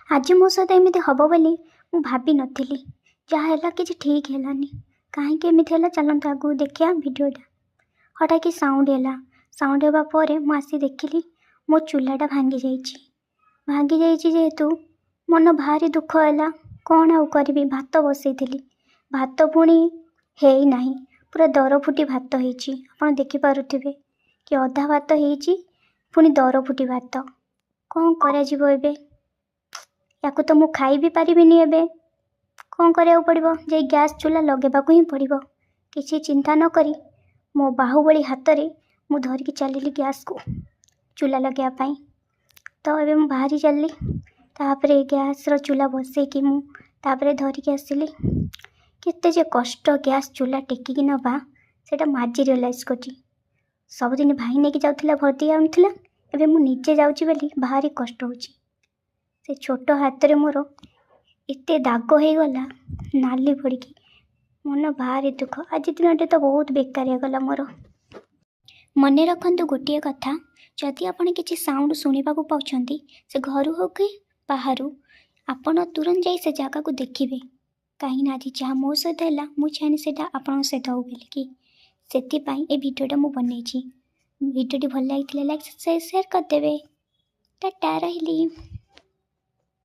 ଆଜି ମୋ ସହିତ ଏମିତି ହେବ ବୋଲି ମୁଁ ଭାବିନଥିଲି। ଯାହା ହେଲା କିଛି ଠିକ୍ ହେଲାନି। କାହିଁକି ଏମିତି ହେଲା, ଚାଲନ୍ତୁ ଆଗକୁ ଦେଖିବା ଭିଡ଼ିଓଟା। ହଠାତ୍ କି ସାଉଣ୍ଡ ହେଲା। ସାଉଣ୍ଡ ହେବା ପରେ ମୁଁ ଆସି ଦେଖିଲି ମୋ ଚୁଲାଟା ଭାଙ୍ଗି ଯାଇଛି। ଭାଙ୍ଗି ଯାଇଛି ଯେହେତୁ ମନ ଭାରି ଦୁଃଖ ହେଲା। କ'ଣ ଆଉ କରିବି? ଭାତ ବସେଇଥିଲି, ଭାତ ପୁଣି ହେଇନାହିଁ, ପୁରା ଦରଫୁଟି ଭାତ ହେଇଛି। ଆପଣ ଦେଖିପାରୁଥିବେ କି ଅଧା ଭାତ ହେଇଛି, ପୁଣି ଦରଫୁଟି ଭାତ। କ'ଣ କରାଯିବ ଏବେ? ୟାକୁ ତ ମୁଁ ଖାଇ ବି ପାରିବିନି। ଏବେ କ'ଣ କରିବାକୁ ପଡ଼ିବ? ଯାଇ ଗ୍ୟାସ୍ ଚୁଲା ଲଗାଇବାକୁ ହିଁ ପଡ଼ିବ। କିଛି ଚିନ୍ତା ନ କରି ମୋ ବାହୁବଳୀ ହାତରେ ମୁଁ ଧରିକି ଚାଲିଲି ଗ୍ୟାସ୍କୁ ଚୁଲା ଲଗାଇବା ପାଇଁ। ତ ଏବେ ମୁଁ ବାହାରି ଚାଲିଲି। ତାପରେ ଗ୍ୟାସ୍ର ଚୁଲା ବସେଇକି ମୁଁ ତାପରେ ଧରିକି ଆସିଲି। କେତେ ଯେ କଷ୍ଟ ଗ୍ୟାସ୍ ଚୁଲା ଟେକିକି ନେବା, ସେଇଟା ମୁଁ ଆଜି ରିଅଲାଇଜ୍ କରୁଛି। ସବୁଦିନ ଭାଇ ନେଇକି ଯାଉଥିଲା, ଭରିଦେଇ ଆଣୁଥିଲା। ଏବେ ମୁଁ ନିଜେ ଯାଉଛି ବୋଲି ଭାରି କଷ୍ଟ ହେଉଛି। ସେ ଛୋଟ ହାତରେ ମୋର ଏତେ ଦାଗ ହେଇଗଲା ନାଲି ପଡ଼ିକି। ମନ ଭାରି ଦୁଃଖ। ଆଜି ଦିନଟି ତ ବହୁତ ବେକାରିଆ ଗଲା ମୋର। ମନେ ରଖନ୍ତୁ ଗୋଟିଏ କଥା, ଯଦି ଆପଣ କିଛି ସାଉଣ୍ଡ ଶୁଣିବାକୁ ପାଉଛନ୍ତି, ସେ ଘରୁ ହେଉ କି ବାହାରୁ, ଆପଣ ତୁରନ୍ତ ଯାଇ ସେ ଜାଗାକୁ ଦେଖିବେ। କାହିଁକିନା ଆଜି ଯାହା ମୋ ସହିତ ହେଲା, ମୁଁ ଚାହେଁନି ସେଇଟା ଆପଣଙ୍କ ସହିତ ହଉ ବୋଲିକି। ସେଥିପାଇଁ ଏ ଭିଡ଼ିଓଟା ମୁଁ ବନେଇଛି। ଭିଡ଼ିଓଟି ଭଲ ଲାଗିଥିଲେ ଲାଇକ୍, ସେୟାର କରିଦେବେ। ଟାଟା, ରହିଲି।